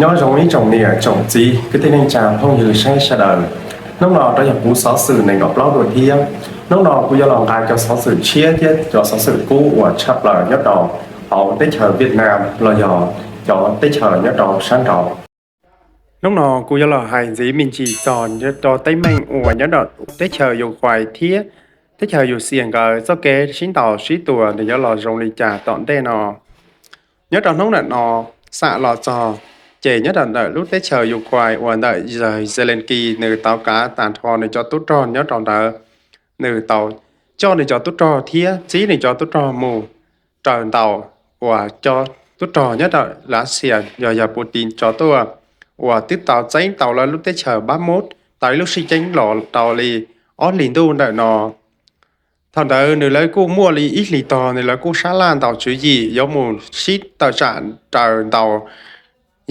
Nyob zoo ib tsoom niam tsoom txiv kwv tij neej tsa phooj ywg saib sawv daws. Hnub no rov yog kuv xov xwm nees nkaum plaub dua thiab. Hnub no kuv yuav los nqa cov xov xwm tshiab thiab cov xov xwm kub uas tshaj plaws nyob rau hauv teb chaws Vietnam los yog cov teb chaws nyob rau sab nraud. Hnub no kuv yuav los hais ntxiv me ntsis txog rau teeb meem uas nyob rau teb chaws Ukraine thiab teb chaws Russia nkawd txoj kev sib ntaus sib tua nws yuav los zoo li cas tom ntej no. Nyob rau hnub ntawm no xam los txog, ces nyob rau ntawm lub teb chaws Ukraine uas ntawm Zelensky nws tau kav tag nrho nws cov tub rog nyob rau ntawd, nws tau coj nws cov tub rog thiab txib nws cov tub rog mus raws ntaus uas cov tub rog nyob rau Lav Xias yog yog Putin tso tuaj, uas twb tau txeeb tau lawv lub teb chaws Bakhmut tau ib lub sij ceeb los tau li ob hlis ntuj ntawm no. Thaum ntawd nws lawv kuj muaj li ib hlis tog nws lawv kuj sab laj ntaus tswv yim yuav mus sib tawm tsam raws ntaus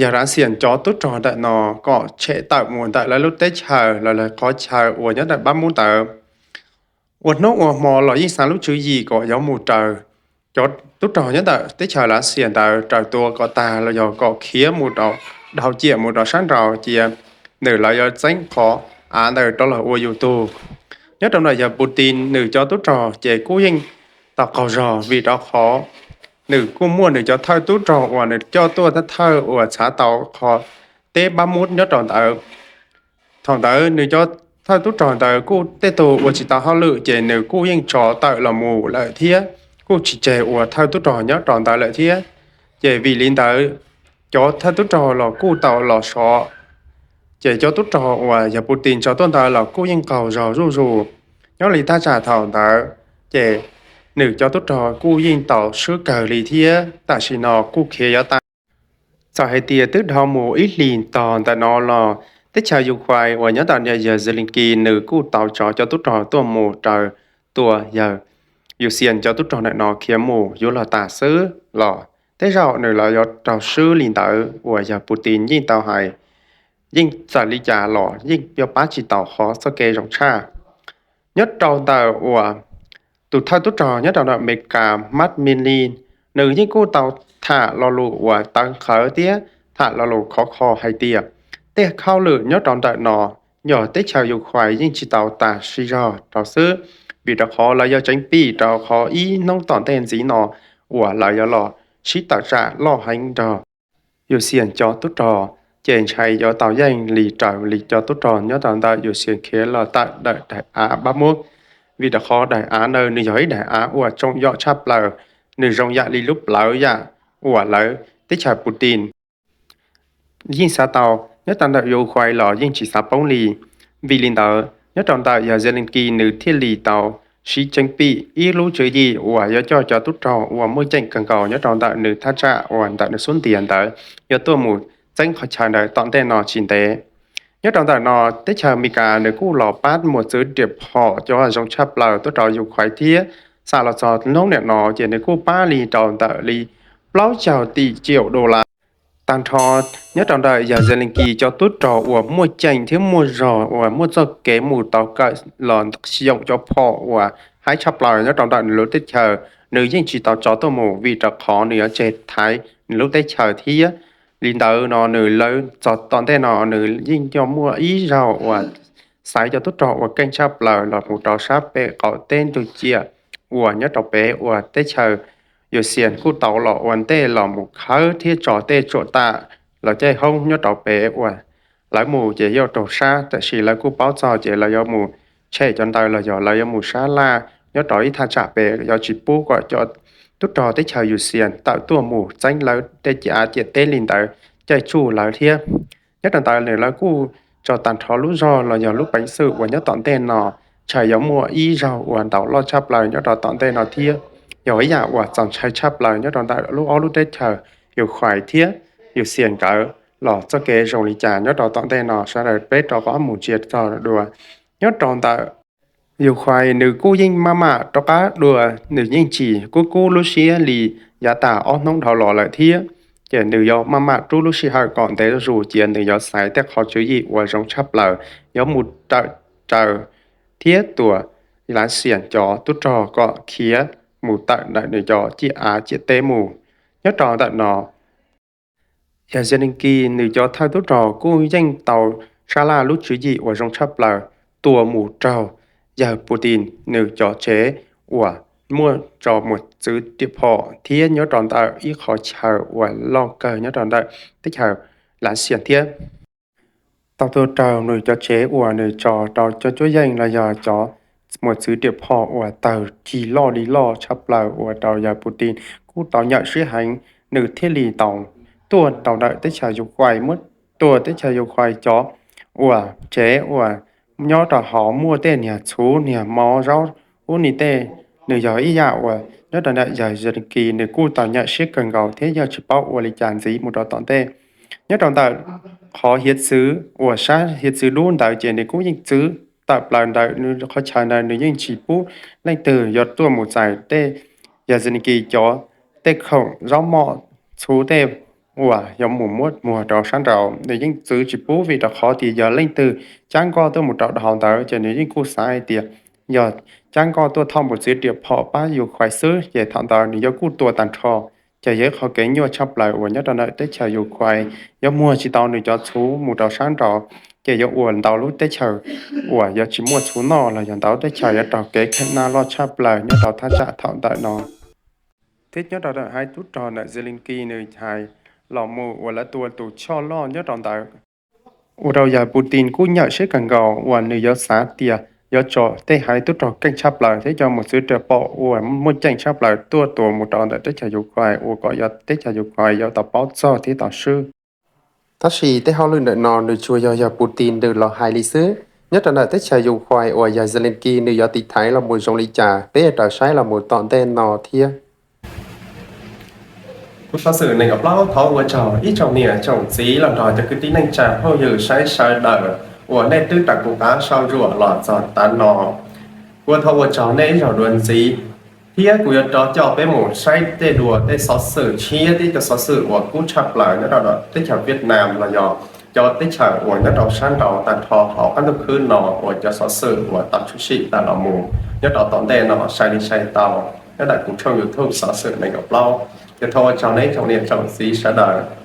yog Lav Xias cov tub rog ntawm no kom tshem tawm mus ntawm lawv lub teb chaws los lawv qhov chaw uas nyob ntawm Bakhmut ntawd. Ua hnub ua hmo los yeej xav lub tswv yim kom yuav mus raws cov tub rog nyob ntawm teb chaws Lav Xias ntawd raws tua kom tag los yog kom khiav mus rau dhau ciam mus rau sab nraud cia nws lawv yuav txeeb qhov av ntawd rov los ua yus tug. Nyob rau ntawm yog Putin nws cov tub rog ces kuj yeej tau qaug zog vim rau qhov nws kuj muaj nws cov thawj tub rog uas nws coj tuaj thawj thawj uas txhav tau qhov teb Bakhmut nyob rau ntawd. Thaum ntawd nws cov thawj tub rog ntawd kuj tej tug ua tsis tau hauj lwm ces nws kuj yeej tso tawm los mus lawm thiab kuj tsis tseg ua thawj tub rog nyob rau ntawd lawm thiab. Ces vim li ntawd cov thawj tub rog los kuj tau los sov, ces cov tub rog uas yog Putin tso tuaj ntawd los kuj yeej qaug zog zuj zus. Nyob li thaj tsam thaum ntawd ces nws cov tub rog kuj yeej tau swb kawg li thiab tam sim no kuj khiav yuav tag. Txawm hais tias twb dhau mus ib hlis tog ntawm no los teb chaws Ukraine uas nyob ntawm yawg Zelensky nws kuj tau tso cov tub rog tuaj mus raws tua yawg Yusias cov tub rog ntawm no khiav mus yuav luag tas xwb los tej zaum nws los yuav raug swb li ntawd uas yawg Putin yeej tau hais, yeej txawm li cas los yeej yuav pab tsis tau qhov txoj kev zoo tshaj. Nyob rau ntawm uas tus thawj tub rog nyob rau ntawm Amelikas Mark Milley, nws yeej kuj tau tham lo lus uas tawv qhawv thiab tham lo lus khov kho hais tias tej hauj lwm nyob rau ntawm no yog teb chaws Ukraine yeej tsis tau tas siv zog rau xwb, vim rau qhov lawv yuav tseev pim rau qhov ib hnub tom ntej ntxiv no uas lawv yuav los sib tawm tsam loj heev nrog Yusias cov tub rog, ces ntshai yuav tau yeej li raws li cov tub rog nyob rau ntawm Yusias khiav los tawm daim av Bakhmut, vim rau qhov daim av ntawd nws yog ib daim av uas tsoom yom tshaj plaws, nws zoo yam li lub plawv yam uas lawv teb chaws Putin yeej xav tau nyob rau ntawm Ukraine los yeej tsis xav poob li. Vim li ntawd nyob rau ntawm yawg Zelensky nws thiaj li tau sib tseev pim ib lub tswv yim uas yuav coj cov tub rog uas muaj ceem kawg nkaus nyob rau ntawm nws thaj tsam uas ntawm nws xub ntiag ntawd yuav tuaj mus txeeb qhov chaw ntawd tom ntej no tsis ntev. Nyob rau ntawm no teb chaws Amelikas nws kuj los pab mus txwv riam phom cov zoo tshaj plaws tuaj rau Ukraine thiab xam los txog hnub niam no ces nws kuj pab li rau ntawm li plaub caug tim ciaum dollar. Tag nrho nyob rau ntawm yawg Zelensky cov tub rog uas muaj ceem thiab muaj zog uas muaj txoj kev mus tau kawm los xyaum cov phom uas haib tshaj plaws nyob rau ntawm nws lub teb chaws, nws yeej tsis tau tso tuaj mus vim rau qhov nws yuav tseg thaiv nws lub teb chaws thiab. Li ntawd no nws lawv txog tom ntej no nws yeej coj muaj ib zaug uas xaiv cov tub rog uas keej tshaj plaws los mus rau sab pem qaum teb ntug ciam uas nyob rau pem uas teb chaws Yusias kuj tau los ua ntej los mus khawb thiab tso tej tsuam tam los caij hoob nyob rau pem uas lawv mus ces yuav raug sab, tab sis lawv kuj paub txog ces lawv yuav mus tshem cov ntawd los yog lawv yuav mus sab laj nyob rau ib thaj tsam pem yuav tsis pub kom cov tub rog teb chaws Yusias tawm tuaj mus txeeb lawv tej ciam av ciam teb li ntawd caij tsuj lawv thiab. Nyob rau ntawd nws lawv kuj tso tag nrho lub zog los yog lub peev xwm uas nyob tom ntej no ntshai yuav muaj ib zaug uas ntaus loj tshaj plaws nyob rau tom ntej no thiab. Yog ib yam uas txaus ntshai tshaj plaws nyob rau ntawm lub ob lub teb chaws Ukraine thiab Yusias nkawd los txoj kev zoo li cas nyob rau tom ntej no sawv daws peb rov qab mus ntsia txog dua. Nyob rau ntawm Ukraine nws kuj yeej maj mam rov qab dua, nws yeej tsis kub kub lub siab li yav tas ob hnub dhau los lawm thiab. Ces nws yuav maj mam rub lub sij hawm kom ntev zuj zus cia nws yuav xaiv tej qhov tswv yim uas zoo tshaj plaws yuav mus raws raws thiab tua Lav Xias cov tub rog kom khiav mus tawm ntawm nws cov ciam av ciam teb mus. Nyob rau ntawm no Yawg Zelensky nws cov thawj tub rog kuj yeej tau sab laj lub tswv yim uas zoo tshaj plaws tua mus raug yawg Putin nws cov tsev uas muaj tso muas txwv riam phom thiab nyob rau ntawm ib qhov chaw uas loj kawg nyob rau ntawm teb chaws Lav Xias thiab tau tua raug nws cov tsev uas nws tso rau cov cuab yeej los yog cov muas txwv riam phom uas tawg cig loj li loj tshaj plaws uas rau yawg Putin kuj tau nyawm siab heev, nws thiaj li tau tuaj rau ntawm teb chaws Ukraine, muab tua teb chaws Ukraine cov uas tsev uas nyob rau hauv muaj tej niag txhuv niag mov zaub ub ni tej, nws yog ib yam uas nyob rau ntawm yawg Zelensky nws kuj tau nyawm siab kawg nkaus thiab yog tsis paub ua li cas ntxiv mus rau tom ntej. Nyob rau ntawm qhov hiav txwv uas sab hiav txwv dub ntawd ces nws kuj yeej txwv tawm plaws ntawm qhov chaw ntawd, nws yeej tsis pub leej twg yuav tuaj mus txais tej yawg Zelensky cov tej khoom zaub mov txhuv tej uas yuav mus muab muag rau sab nraud, nws yeej txwv tsis pub vim rau qhov tias yog leej twg cab nkoj tuaj mus rau hauv ntawd ces nws yeej kuj xav hais tias yog cab nkoj tuaj thauj muas txwv riam phom pab Ukraine xwb ces thaum ntawd nws yuav kuj tua tag nrho. Ces yog ib qhov kev nyuaj tshaj plaws uas nyob rau ntawm teb chaws Ukraine yuav muag tsis tau nws cov txhuv mus rau sab nraud, ces yuav ua ntau lub teb chaws uas yuav tsis muaj txhuv noj los yog ntau lub teb chaws yuav raug kev kheej naj loj tshaj plaws nyob rau thaj tsam thaum ntawm no. Thiab nyob rau ntawm haiv tub rog ntawm Zelensky nws hais los mus uas lawv tua tus choj loj nyob rau ntawd, ua rau yawg Putin kuj nyawm siab kawg nkaus uas nws yuav xav tias yuav tso tej haiv tub rog keej tshaj plaws thiab cov muas txwv riam phom uas muaj ceem tshaj plaws tuaj tua mus rau ntawm teb chaws Ukraine ua kom yog teb chaws Ukraine yuav tau paub txog thiab tau swb. Tab sis tej hauj lwm ntawm no nws tsuas yog yawg Putin nws los hais li xwb. Nyob rau ntawm teb chaws Ukraine uas yawg Zelensky nws yuav tiv thaiv los mus zoo li cas peb yuav raws saib los mus tom ntej no thiab. Kuv xov xwm nees nkaum plaub thov ua tsaug ib tsoom niam tsoom txiv los nrog cov kwv tij neej tsa phooj ywg saib sawv daws uas nej twb raws kuv qab sau ruam los txog tav no. Kuv thov ua tsaug nej ib zaug dua ntxiv, thiab kuv yuav rov coj peb mus saib tej dua tej xov xwm tshiab thiab cov xov xwm uas kub tshaj plaws nyob rau teb chaws Vietnam los yog cov teb chaws uas nyob rau sab nraud tag nrho hauv qab ntuj khwb no uas cov xov xwm uas tau tshwm sim tawm los mus nyob rau tom ntej no sai li sai tau nyob ntawm kuv tshooj YouTube xov xwm nees nkaum plaub. Ces thov ua tsaug nej tsoom niam tsoom txiv sawv daws.